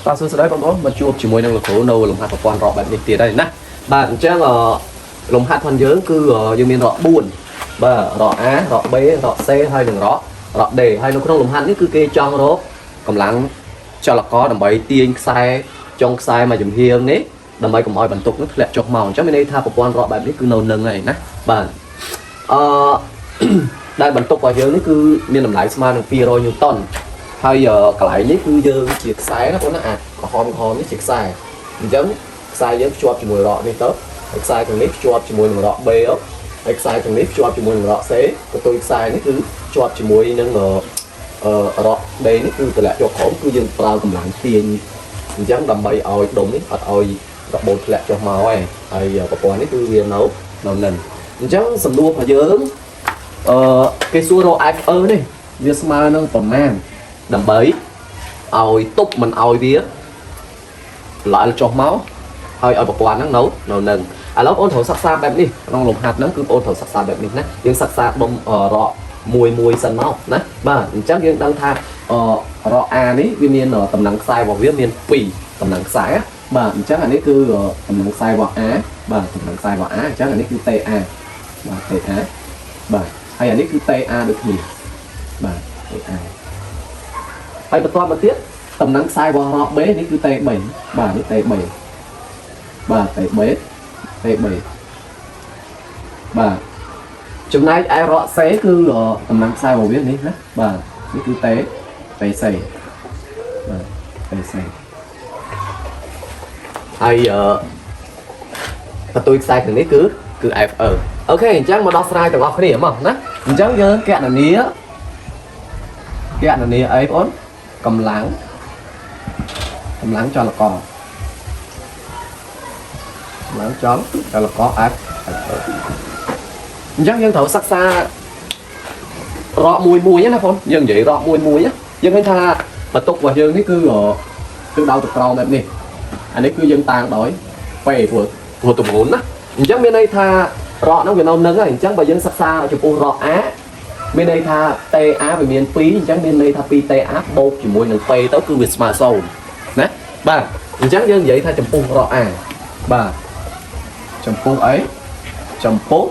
បាទសួស្តីបងប្អូនមកជួបជាមួយនឹងលោកគ្រូនៅលំហាត់ប្រព័ន្ធរកបែបនេះទៀតហើយណាបាទអញ្ចឹងអឺលំហាត់ផងយើងគឺយើងមានរក4បាទរក A រក B រក C ហើយនិងរក D ហើយនៅក្នុងលំហាត់នេះគឺគេចង់រកកម្លាំងចលករដើម្បីទាញខ្សែចុងខ្សែមួយចំហៀងនេះដើម្បីកុំឲ្យបន្ទុកនោះធ្លាក់ចុះមកអញ្ចឹងមានន័យថាប្រព័ន្ធរកបែបនេះគឺនៅនឹងហើយណាបាទអឺ ដែលបន្ទុករបស់យើងនេះគឺមានតម្លៃស្មើនឹង200ញូតុន ហើយកន្លែងនេះគឺយើងជាខ្សែណាបងណាអាក្រហមក្រហមនេះជាខ្សែអញ្ចឹងខ្សែយើងភ្ជាប់ជាមួយរកនេះទៅហើយខ្សែទាំងនេះភ្ជាប់ជាមួយនឹងរក B ទៅហើយខ្សែទាំងនេះភ្ជាប់ជាមួយនឹងរក C កន្ទុយខ្សែនេះគឺភ្ជាប់ជាមួយនឹងអឺរក D នេះគឺតម្លាក់យកក្រោមគឺយើងប្រើកម្លាំងទាញអញ្ចឹងដើម្បីឲ្យដុំនេះអត់ឲ្យរបូតធ្លាក់ចុះមកឯងហើយប្រព័ន្ធនេះគឺវានៅនឹងអញ្ចឹងសំណួររបស់យើងអឺគេសួររក FE នេះវាស្មើនឹងប្រមាណ ដើម្បីឲ្យទប់មិនឲ្យវាឡើងចុះមកហើយឲ្យប្រព័ន្ធហ្នឹងនៅនឹងឥឡូវបងត្រូវសិក្សាបែបនេះក្នុងលំហាត់ហ្នឹងគឺបងត្រូវសិក្សាបែបនេះណាយើងសិក្សាដុំរកមួយមួយសិនមកណាបាទអញ្ចឹងយើងដឹងថាអរក A នេះវាមានតំណែងខ្សែរបស់វាមាន2តំណែងខ្សែបាទអញ្ចឹងអានេះគឺតំណែងខ្សែរបស់ A បាទតំណែងខ្សែរបស់ A អញ្ចឹងអានេះគឺ TA បាទ TA បាទហើយអានេះគឺ TA ដូចគ្នាបាទ TA ហើយបន្ទាប់មកទៀតតំណែងខ្សែរបស់រក B នេះគឺ T3 បាទនេះ T3 បាទ T3 T3 បាទចំណែកឯរក C គឺតំណែងខ្សែរបស់វានេះណាបាទនេះគឺ T TC បាទ TC ហើយអឺបន្ទុយខ្សែខាងនេះគឺ FE OK អញ្ចឹងមកដោះស្រាយទាំងអស់គ្នាមកណាអញ្ចឹងយើងកណនាកណនាអីបងកម្លាំងកម្លាំងចលករកម្លាំងចលករ F អញ្ចឹងយើងត្រូវសិក្សារកមួយមួយណាបងយើងនិយាយរកមួយមួយណាយើងឃើញថាបន្ទុករបស់យើងនេះគឺគឺដៅទៅក្រោមបែបនេះអានេះគឺយើងតាងដោយ P ព្រោះទម្ងន់ណាអញ្ចឹងមានន័យថារកហ្នឹងវានៅនឹងហើយអញ្ចឹងបើយើងសិក្សាចំពោះរក A មានន័យថា TA វាមាន2អញ្ចឹងមានន័យថា 2TA បូកជាមួយនឹង P ទៅគឺវាស្មើ0ណាបាទអញ្ចឹងយើងនិយាយថាចំពោះរក A បាទចំពោះអីចំពោះ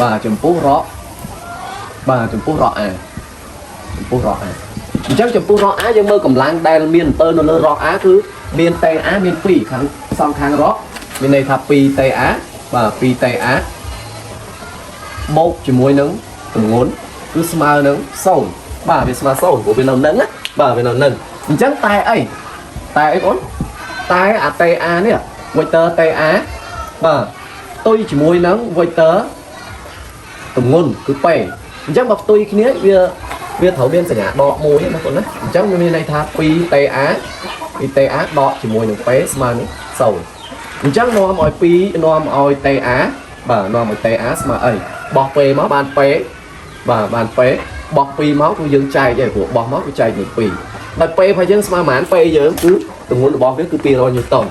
បាទចំពោះរកបាទចំពោះរក A ចំពោះរក A អញ្ចឹងចំពោះរក A យើងមើលកម្លាំងដែលមានអំពើនៅលើរក A គឺមាន TA មាន2ខាងសងខាងរកមានន័យថា 2TA បាទ 2TA បូកជាមួយនឹងទម្ងន់គឺស្មើនឹង0បាទវាស្មើ0ព្រោះវានៅនឹងណាបាទវានៅនឹងអញ្ចឹងតែអីតែអីបងតែអា TA នេះ vector TA បាទផ្ទុយជាមួយនឹង vector ទម្ងន់គឺ P អញ្ចឹងបើផ្ទុយគ្នាវាវាត្រូវមានសញ្ញាដកមួយណាបងណាអញ្ចឹងវាមានន័យថា 2TA 2TA ដកជាមួយនឹង P ស្មើនឹង0អញ្ចឹងនាំឲ្យ2នាំឲ្យ TA បាទនាំឲ្យ TA ស្មើអីបោះ P មកបាន P បាទបាន P បោះ2មកគឺយើងចែកឯងព្រោះបោះមកគឺចែកមួយ2ដោយ P របស់យើងស្មើប៉ុន្មាន P យើងគឺទម្ងន់របស់វាគឺ200ញូតុន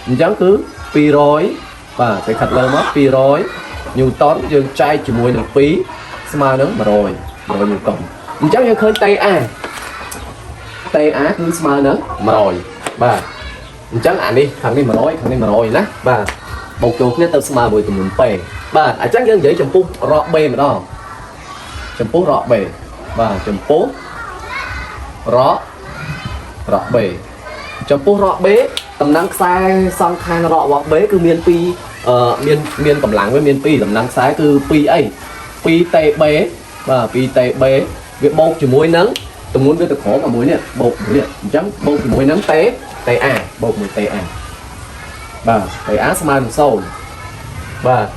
អញ្ចឹងគឺ200បាទទៅខាត់លើមក200ញូតុនយើងចែកជាមួយនឹង2ស្មើនឹង100 100ញូតុនអញ្ចឹងយើងឃើញ TA TA គឺស្មើនឹង100បាទអញ្ចឹងអានេះខាងនេះ100ខាងនេះ100ណាបាទបូកចូលគ្នាទៅស្មើមួយទម្ងន់ P បាទអញ្ចឹងយើងនិយាយចំពោះរក B ម្ដងចំពោះរក B បាទចំពោះរករក B ចំពោះរក B តំណែងខ្សែសងខាងរករបស់ B គឺមាន2អឺមានមានកម្លាំងវាមាន2តំណែងខ្សែគឺ2អី 2TB បាទ 2TB វាបូកជាមួយនឹងទម្ងន់វាទៅក្រោមអាមួយនេះបូកមួយនេះអញ្ចឹងបូកជាមួយនឹង T TA បូកមួយ TA បាទ TA ស្មើនឹង0បាទ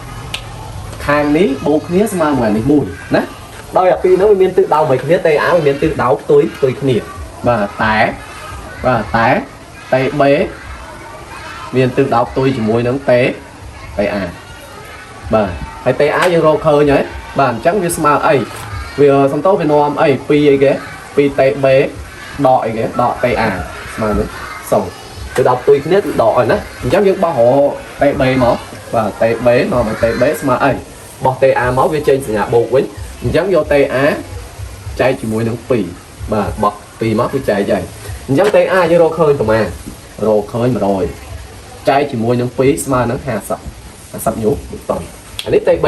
ខាងនេះបូកគ្នាស្មើមួយអានេះមួយណាដោយអាពីរហ្នឹងវាមានទិសដៅមួយគ្នា TA វាមានទិសដៅផ្ទុយផ្ទុយគ្នាបាទតែបាទតែ TB មានទិសដៅផ្ទុយជាមួយនឹង T TA បាទហើយ TA យើងរកឃើញហើយបាទអញ្ចឹងវាស្មើអីវាសំទោសវានាំអី2អីគេ 2 TB ដកអីគេដក TA ស្មើនឹង0គឺដល់ផ្ទុយគ្នាគឺដកហើយណាអញ្ចឹងយើងបោះរក TB មកបាទ TB នាំឲ្យ TB ស្មើអីបោះ TA មកវាចេញសញ្ញាបូកវិញអញ្ចឹងយក TA ចែកជាមួយនឹង2បាទបោះ2មកគឺចែកហើយ អញ្ចឹង TA យើងរកឃើញប្រមាណរកឃើញ100ចែកជាមួយនឹង2ស្មើនឹង50 50ញូតុនអានេះ TB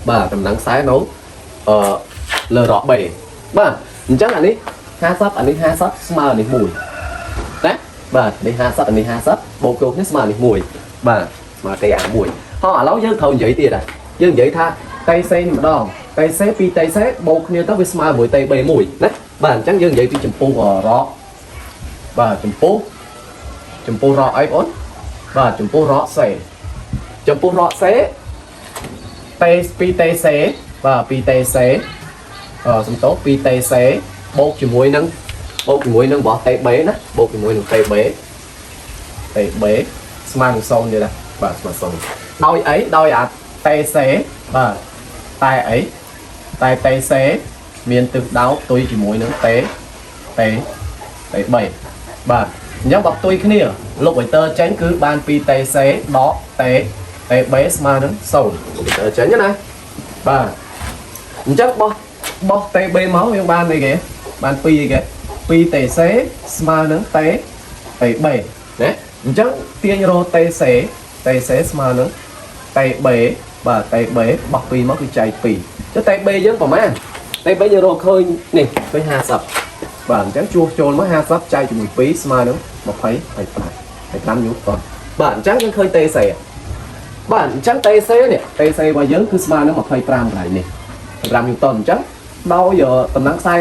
បាទតំណែងខ្សែនៅអឺលើរក B បាទអញ្ចឹងអានេះ50អានេះ50ស្មើអានេះ1ណាបាទនេះ50អានេះ50បូកចូលគ្នាស្មើអានេះ1បាទស្មើ TA 1ហោះឥឡូវយើងត្រូវនិយាយទៀតហ่ะយើងនិយាយថា TC នេះម្ដង TC 2 TC បូកគ្នាទៅវាស្មើមួយ TB 1ណាបាទអញ្ចឹងយើងនិយាយពីចំពោះរកបាទចំពោះចំពោះរកអីបងអូនបាទចំពោះរក C ចំពោះរក C T 2 TC បាទ2 TC អឺសំទោស2 TC បូកជាមួយនឹងបូកជាមួយនឹងរបស់ TB ណាបូកជាមួយនឹង TB TB ស្មើនឹង0ទៀតណាបាទស្មើ0ដោយអីដោយអា TC បាទតែអីតែ TC មានទិសដៅផ្ទុយជាមួយនឹង T T T3 បាទអញ្ចឹងបើផ្ទុយគ្នាលុប vector ចេញគឺបាន 2TC ដក T TB ស្មើនឹង0 vector ចេញណាបាទអញ្ចឹងបោះបោះ TB មកយើងបានអីគេបាន2អីគេ 2TC ស្មើនឹង T TB ណាអញ្ចឹងទាញរក TC TC ស្មើនឹង TB បាទ TB បោះ2មកគឺចែក2ចុះ TB យើងប្រហែល TB យើងរកឃើញនេះឃើញ50បាទអញ្ចឹងជួសចូលមក50ចែកជាមួយ2ស្មើនឹង20 25 25ញូតុនបាទអញ្ចឹងយើងឃើញ TC បាទអញ្ចឹង TC នេះ TC របស់យើងគឺស្មើនឹង25កន្លែងនេះ25ញូតុនអញ្ចឹងដោយតំណែងខ្សែ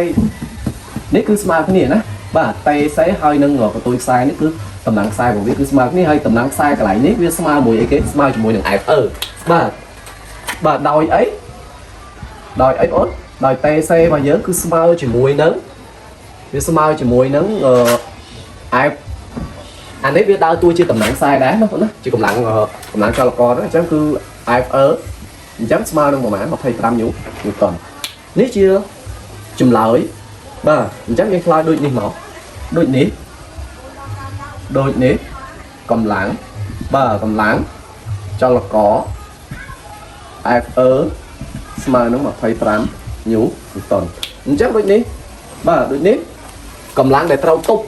នេះគឺស្មើគ្នាណាបាទ TC ហើយនឹងកន្ទុយខ្សែនេះគឺតំណែងខ្សែរបស់វាគឺស្មើគ្នាហើយតំណែងខ្សែកន្លែងនេះវាស្មើមួយអីគេស្មើជាមួយនឹង FE បាទបាទដោយអីដោយអីបងអូនដោយ TC របស់យើងគឺស្មើជាមួយនឹងវាស្មើជាមួយនឹងអឺ F អានេះវាដើរតួជាតំណែងខ្សែដែរណាបងណាជាកម្លាំងកម្លាំងចលករហ្នឹងអញ្ចឹងគឺ FE អញ្ចឹងស្មើនឹងប្រមាណ25ញូញូតុននេះជាចម្លើយបាទអញ្ចឹងយើងឆ្លើយដូចនេះមកដូចនេះដូចនេះកម្លាំងបាទកម្លាំងចលករ FE ស្មើនឹង25ញូតុនអញ្ចឹងដូចនេះបាទដូចនេះកម្លាំងដែលត្រូវទប់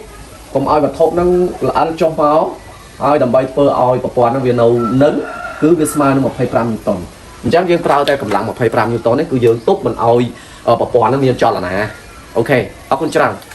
កុំឲ្យវត្ថុនឹងល្អិលចុះមកហើយដើម្បីធ្វើឲ្យប្រព័ន្ធនឹងវានៅនឹងគឺវាស្មើនឹង25ញូតុនអញ្ចឹងយើងប្រើតែកម្លាំង25ញូតុននេះគឺយើងទប់មិនឲ្យប្រព័ន្ធនឹងមានចលនាOK អរគុណច្រើន។